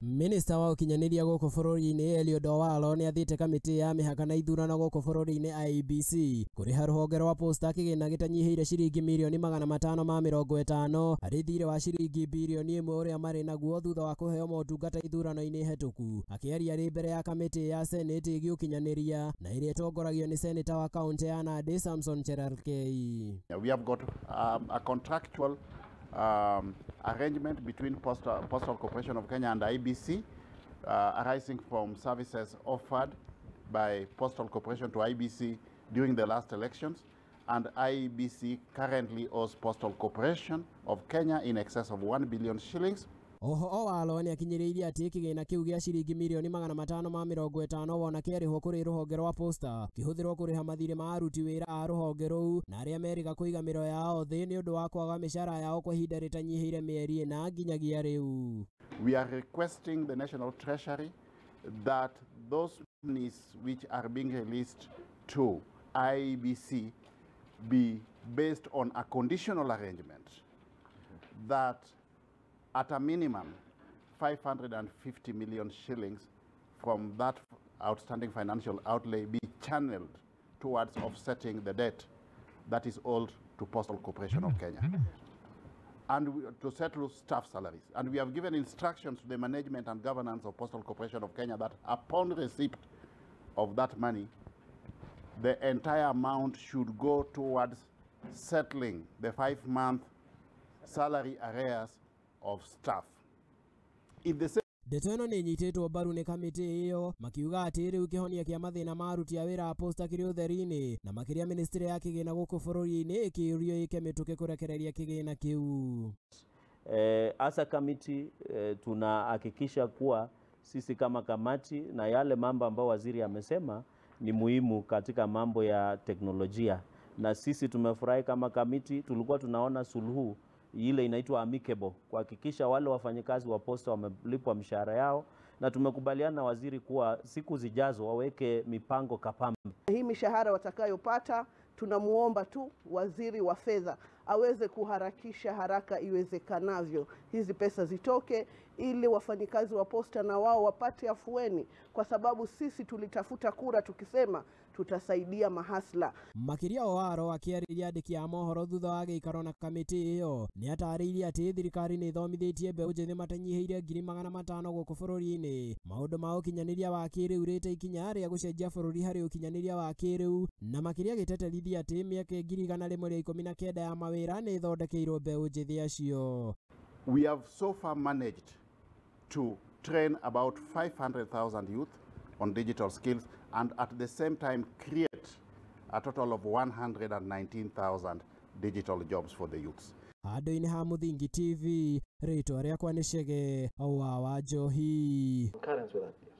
Minista wa ũkinyanĩria gũkũ bũrũri-inĩ Eliud Owalo nĩ athĩte kamĩtĩ ya mĩhaka na ithurano gũkũ bũrũri-inĩ IEBC kũrĩha rũhonge rwa Posta kĩgĩna gĩtanyihĩire ciringi mirioni 550 harĩ thirĩ wa ciringi birioni 1 ũrĩa marĩ naguo thutha wa kũheo motungata ithurano-inĩ hetũku. Akĩaria arĩ mbere ya kamĩtĩ ya Senate ĩgiĩ ũkinyanĩria na ĩrĩa ĩtongoragio nĩ seneta wa kaũntĩ ya Nandi Samson Cherargei. We have got a contractual arrangement between Postal Corporation of Kenya and IEBC arising from services offered by Postal Corporation to IEBC during the last elections, and IEBC currently owes Postal Corporation of Kenya in excess of 1 billion shillings. Oho Owalo nĩ akinyĩrĩirie atĩ kĩgĩna kĩu gĩa ciringi mirioni 550 wona kĩarĩhwo kũrĩ rũhonge rwa Posta kĩhũthĩrwo kũrĩha mathirĩ ma aruti wĩra a rũhonge rũu na arĩa merĩga kũiga mĩro yao thĩ nĩ ũndũ wa kwaga mĩcara yao kwa ihinda rĩtanyihĩire mĩeri 4 nginyagia rĩu. We are requesting the National Treasury that those monies which are being released to IEBC be based on a conditional arrangement that at a minimum 550 million shillings from that outstanding financial outlay be channeled towards offsetting the debt that is owed to Postal Corporation of Kenya and to settle staff salaries. And we have given instructions to the management and governance of Postal Corporation of Kenya that upon receipt of that money, the entire amount should go towards settling the 5-month salary arrears of staff. If the Ndeto ĩno nĩ ĩnyitĩtwo mbaru nĩ kamĩtĩ ĩyo, makiuga atĩ rĩu kĩhonia kĩa mathĩna ma aruti a wĩra a Posta kĩrĩ ũtheri-inĩ, na makĩria ministry ya kĩgĩna gũkũ bũrũri-inĩ ĩkĩũrio ĩke mĩtũkĩ kũrekereria kĩgĩna kĩu. As a committee, tunahakikisha kuwa sisi kama kamati na yale mambo ambayo waziri amesema ni muhimu katika mambo ya teknolojia, na sisi tumefurahi kama kamiti. Tulikuwa tunaona suluhu ile inaitwa amicable, kuhakikisha wale wafanyikazi wa posta wamelipwa mshahara yao, na tumekubaliana na waziri kuwa siku zijazo waweke mipango kapambe. Hii mishahara watakayopata, tunamuomba tu waziri wa fedha aweze kuharakisha haraka iwezekanavyo hizi pesa zitoke, ili wafanyikazi wa posta na wao wapate afueni, kwa sababu sisi tulitafuta kura tukisema tutasaidia mahasla. Makĩria Owalo akĩarĩria andĩki a mohoro thutha wa gĩikaro na kamĩtĩ ĩyo nĩ atarĩirie atĩ thirikari nĩ ĩthomithĩtie mbeũ njĩthĩ matanyihĩire 500,000 gũkũ bũrũri-inĩ maũndũ ma ũkinyanĩria wa kĩrĩu rĩte ikinya rĩa gũcenjia bũrũri harĩ ũkinyanĩria wa kĩrĩu, na makĩria agĩteterithia atĩ mĩaka 119,000 ya mawĩra nĩ ĩthondekeirwo mbeũ njĩthĩ acio. We have so far managed to train about 500,000 youth on digital skills and at the same time create a total of 119,000 digital jobs for the youths. Handũ-inĩ ha Mũthingi TV, rĩtwa rĩakwa nĩ Chege wa Wanjohi. Concurrence with that.